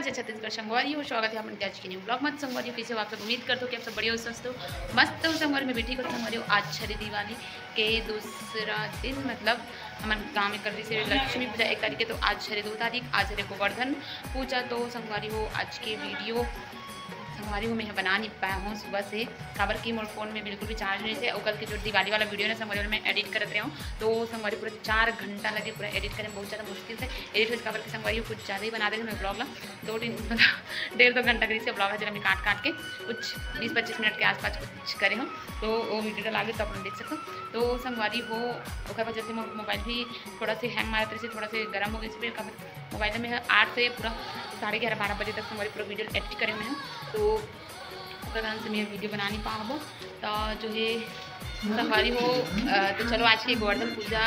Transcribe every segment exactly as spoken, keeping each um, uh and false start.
जय छत्तीसगढ़ संगवारी हो, स्वागत है आप मन के आज के न्यू ब्लॉग में। संगवारी हो, कैसे हो आप सब? उम्मीद करथों कि आप सब बढ़िया हो, स्वस्थ हो, मस्त हो। संगवारी हो, मैं भी ठीक हूँ। संगवारी हो, आज हरे दिवाली के दूसरा दिन, मतलब हमन गाँव में कर रही से लक्ष्मी पूजा एक तारीख के, तो आज हरे दो तारीख, आज हरे गोवर्धन पूजा। तो संगवारी हो, आज के वीडियो संगवारी हो मैं बना नहीं पाया हूँ सुबह से, काबर कि मोर फोन में बिल्कुल भी चार्ज नहीं थे। और कल के जो दिवाली वाला वीडियो ना संगवारी हो, मैं एडिट करत रहे हूँ, तो संगवारी पूरा चार घंटा लगे पूरा एडिट करें, बहुत ज़्यादा मुश्किल से एडिट हुई। काबर कि संगवारी हो कुछ ज़्यादा ही बना दे रहे मैं ब्लॉग ला, दो तीन मतलब डेढ़ दो घंटा करीब से ब्लॉग है, जेला मैं काट काट के कुछ बीस पच्चीस मिनट के आसपास कुछ करे हूँ, तो वो वीडियो डाल के तो अपन देख सकते हो। तो संगवारी हो, ओकर वजह से मोर मोबाइल भी थोड़ा से हैंग मारत रहे, थोड़ा से गर्म हो गई, फिर काबर मोबाइल में आठ से पूरा साढ़े ग्यारह बारह बजे तक संगवारी पूरा वीडियो एडिट करे हुए हैं, तो ओकर कारण से मैं वीडियो बना नहीं पाबो। तो जो है संगवारी हो, अ, तो चलो आज के गोवर्धन पूजा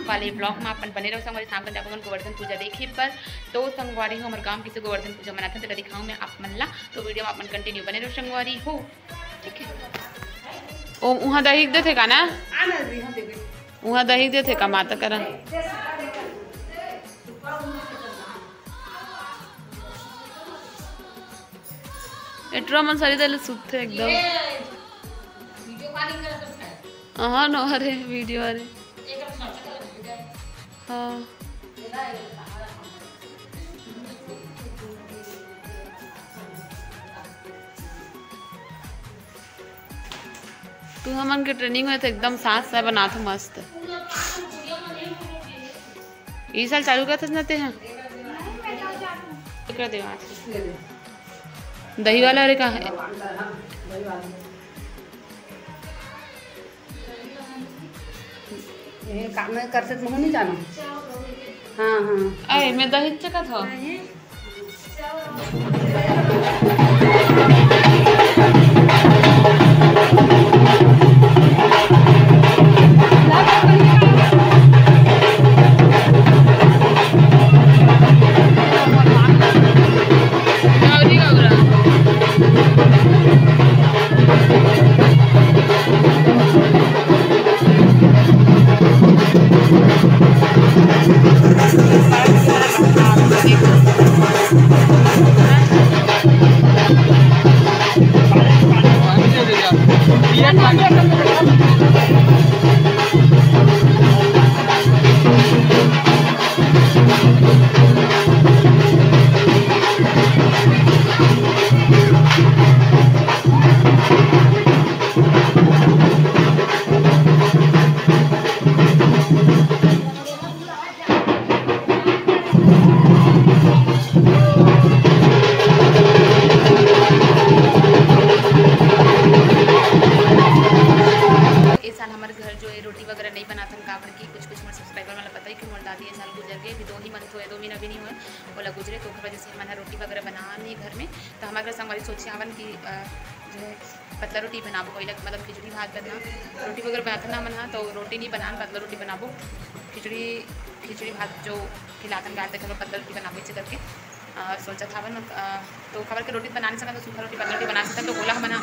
वाले ब्लॉग में अपन बने रहो संगवारी। शाम के जाबो मन गोवर्धन पूजा देखे पर। तो संगवारी हो, हमारे गाँव किसे गोवर्धन पूजा मनाते हैं, तो दिखाऊँ मैं आप मन ला। तो वीडियो में अपन कंटिन्यू बने रहो संगवारी हो, ठीक है। ओ, उहाँ दही देथे का ना? उहाँ दही देथे का माता करा? एटरा मन सरी दे ले सुतथे एकदम। हाँ न, अरे वीडियो, अरे हाँ। तू हमन के ट्रेनिंग होय तो एकदम साथ से बनात हो मस्त। ई साल चालू करत हस ना ते ह? एकरा दे हाथ। दही वाला रे का है? ये काम में करते तो नहीं जाना। हाँ, हाँ। अरे, मैं दही चकत हो। ए साल हमर घर जो है रोटी वगैरह नहीं बनाथन, काबर कि कुछ कुछ मोर सब्सक्राइबर वाला पता ही कि मोर दादी ए साल गुजर गए, अभी दो ही मंथ हुए, दो महीना भी नहीं हुए, ओला गुजरे, तो ओकर वजह से हमन ह रोटी वगैरह बना नहीं घर में। तो हमर घर संगवारी सोचे हवन कि, अ, जो है पतला रोटी बनाबो, कोई लग-, मतलब खिचड़ी भात करना, रोटी वगैरह बनाथन ना हमन ह, तो रोटी नहीं बनान, पतला रोटी बनाबो, खिचड़ी, खिचड़ी भात जो खिलाथन गाय तक, पतला रोटी बनाबो, इसे करके अ, सोचत हवन, अ, तो काबर के रोटी बना नहीं सकत, तो सूखा रोटी, पतला रोटी बना सकत, तो ओला हमन ह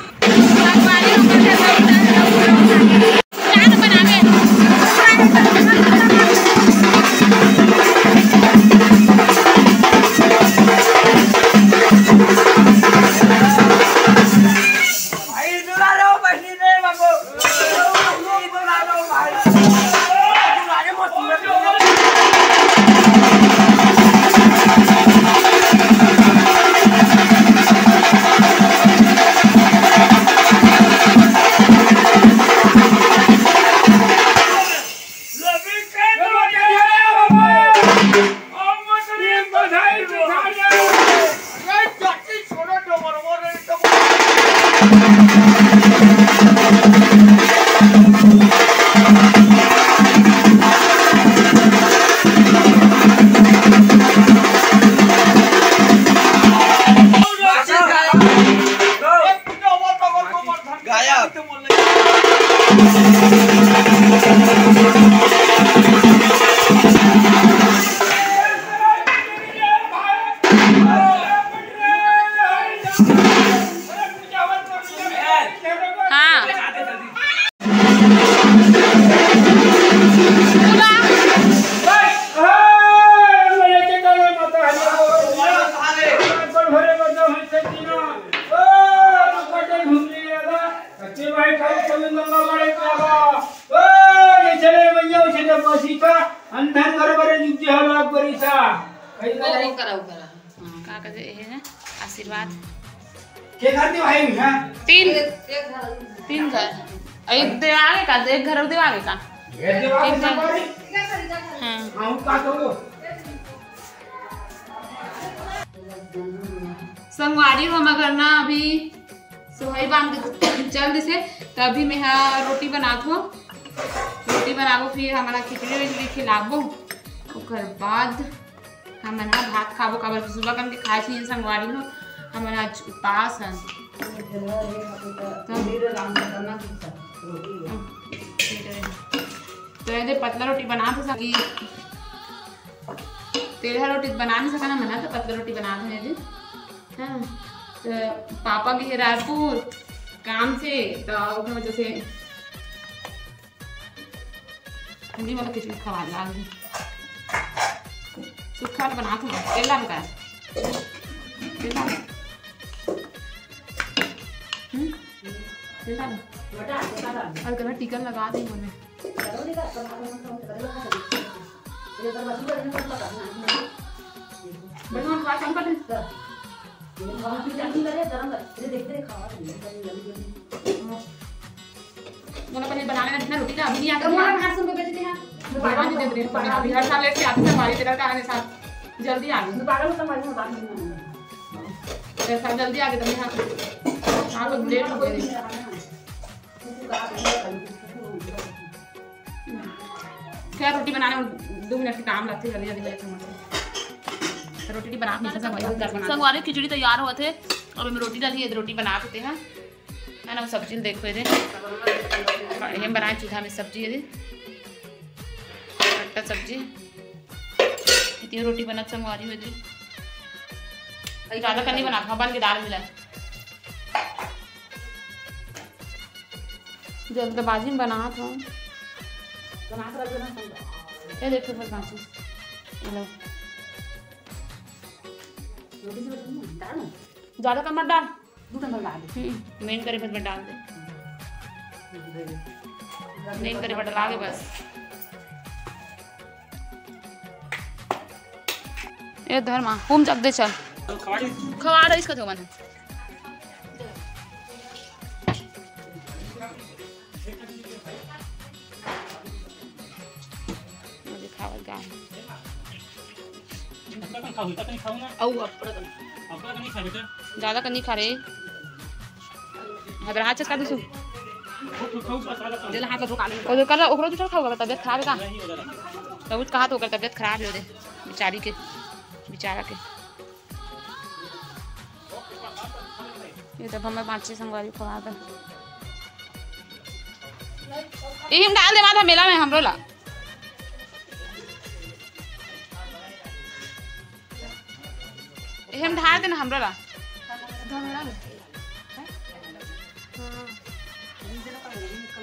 गायब। हाँ। वो, वो करा, वो करा। हाँ, का कहते, ये है आशीर्वाद। के घर देवाही हुई है? तीन, तीन घर। एक देवागे का, एक घर देवागे का? एक देवागे एक घर। संगवारी? हाँ। हाँ, का करो? संगवारी हो, मगर ना अभी सोहई बांध के चल दिसे, त अभी मेहा रोटी बनात हो। रोटी बनाबो, फिर हमन ला खिचड़ी विचड़ी खिलाबो, ओकर बाद हमन ह भात खाबो, काबर कि सुबह कन के खाए छिन संगवारी हो, हमन आज उपास हन। तो ये दे पतला रोटी बनात हो सकी, तेलहा रोटी बना नहीं सकन हमन ह, तो पतला रोटी बनात हो ये दे। हाँ, तो पापा गे हे रायपुर काम से, तो ओकर वजह से पूरी वाला खिचड़ी खवा ला अभी। सुखा वाला बनात हो, तेल डाल का? तेल डाल। हम्म? तेल डाल। और कलर टीका लगा दे मुंह में। बस हम खा, हम खा ले। मोला पनीर बनाने में इतना रोटी का अभी नहीं आता। मोला हाथ सुन के देते हैं। भगवान जी दे दे, अभी हर साल लेट से आते हैं हमारी तरह का, हमारे साथ जल्दी आ गए। दोबारा मतलब हमारे साथ बात नहीं होनी है। अरे साथ जल्दी आ गए, तब यहाँ आप लोग लेट हो गए। क्या रोटी बनाने में दो मिनट के काम लगते, जल्दी जल्दी में। रोटी बना, संगवारी खिचड़ी तैयार होत हे, अब हम रोटी डाली, ये रोटी बना देते हैं। है ना, सब्जी ल देखो ये दे। ये हम बनाए चूल्हा में सब्जी, ये दे। खट्टा सब्जी। इतनी रोटी बनत संगवारी हो दे। ज्यादा कनी बना, बन के दाल मिला। जल्दबाजी में बनात हो। ये देखो, बस बाँचिस। ये लो। ज्यादा कन मत डाल। दू ठन डाल दे। हम्म, मेन करे भर में डाल दे। मेन करे भर डाल के बस। ए धर्मा, हुम जग दे चल। खवा रहीस का तो मन। मुझे खावत गा है। अउ अब्बड़ कन। ज्यादा कन नहीं खा रे। हबरा हाथ चटका दूसू। जेला हाथ ला धोखा ले। ओकर, ओकरो दूसरा खाऊगा, तबियत खराब है का? तब कहा तो ओकर तबियत खराब है, बेचारी के, बेचारा के। ये तो हमें बाँचे संगवारी खवा दे। यही में डाल दे, माथा मेला में हमरो ला। यही में ढार देना हमरो ला।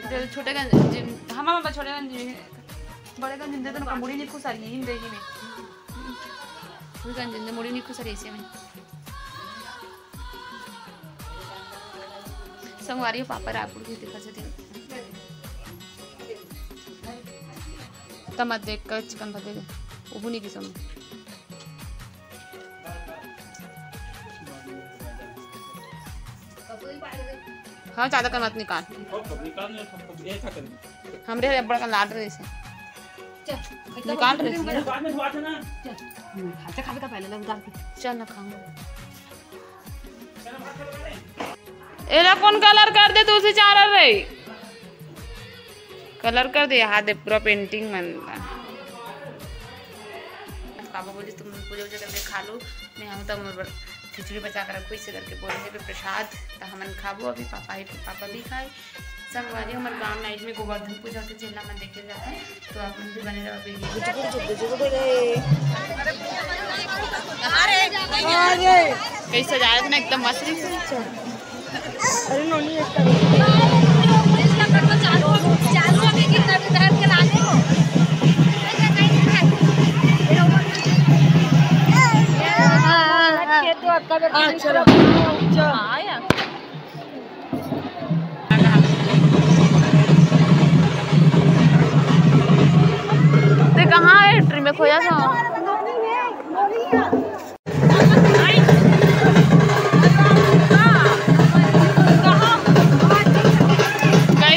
जब छोटेगंज जिम, हम, हम छोटेगंज जिम, बड़ेगंज जिम देते ना, मुड़ी नहीं खुसा रही है, हिम देगी नहीं। छोटेगंज जिम दे मुड़ी नहीं खुसा रही इसी में। संगवारी पापा रायपुर के देखा से थे। तब मत देख कर चिकन भर दे दे। वो नहीं की समझ। हाँ, ज्यादा कर मत निकाल। हमरे बड़ा लाड रहे से। निकाल रहे से। चल ना खाऊंगा। एला कौन कलर कर दे, तुलसी चारा रे? कलर कर दे, हाथ दे पूरा पेंटिंग मन ला। पापा बोली, "तुम पूजा वूजा करके खा लो, मैं हम तो मोर बर खिचड़ी बचा के रखो," इसे करके बोले हे प्रसाद, तो हमन खाबो अभी, पापा ही, पापा भी खाए। संगवारी, हमर गांव नाइट में गोवर्धन पूजा होथे, जेला मन देखे जाथे, तो आप मन भी बने रहो वीडियो। कहीं सजाए थे ना, एकदम मस्त दिख रही। अरे नोनी, एक ते कहाँ है ट्री में खोया था? कई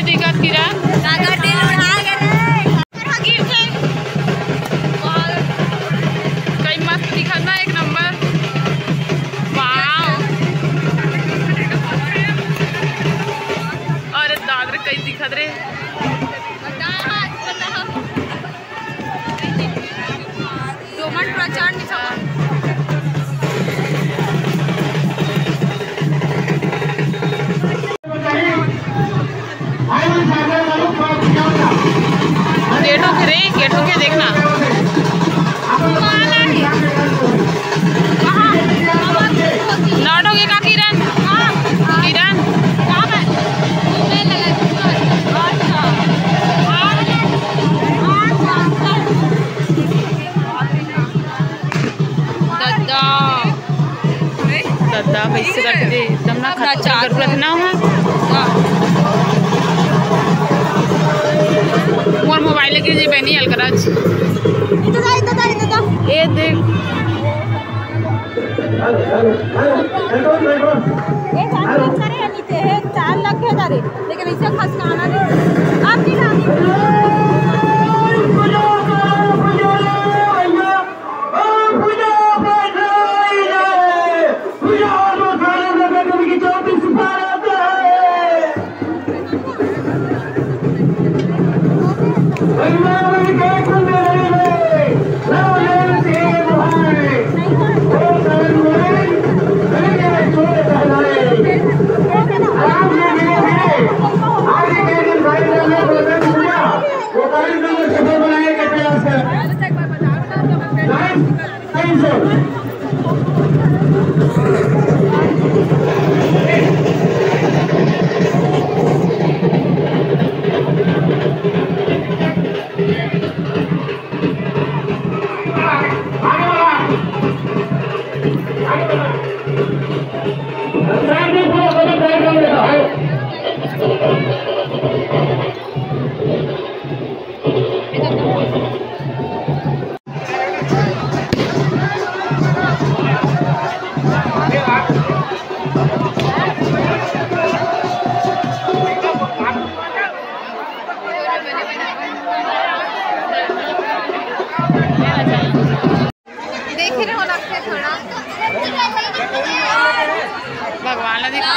दिखत किरण? कई मस्त दिखत ना, एक नंबर। वाओ। अरे दाद रे, कई दिखत रे। दो मिनट प्रचार नहीं था। गेट होके रे, गेट होके देखना। नॉट होके का किरण? किरण। दद्दा। दद्दा कैसे रख दे, एकदम ना खतरनाक जरूरत ना हो। मोर मोबाइल के जे बनी अलकराज। इधर आ, इधर आ, इधर आ। ये देख। ये काम करे नहीं थे, चार लाख के दारे, लेकिन इसे खसकाना नहीं। अब नहीं खानी। देखे रहो, लगते थोड़ा। भगवान ला दिखा।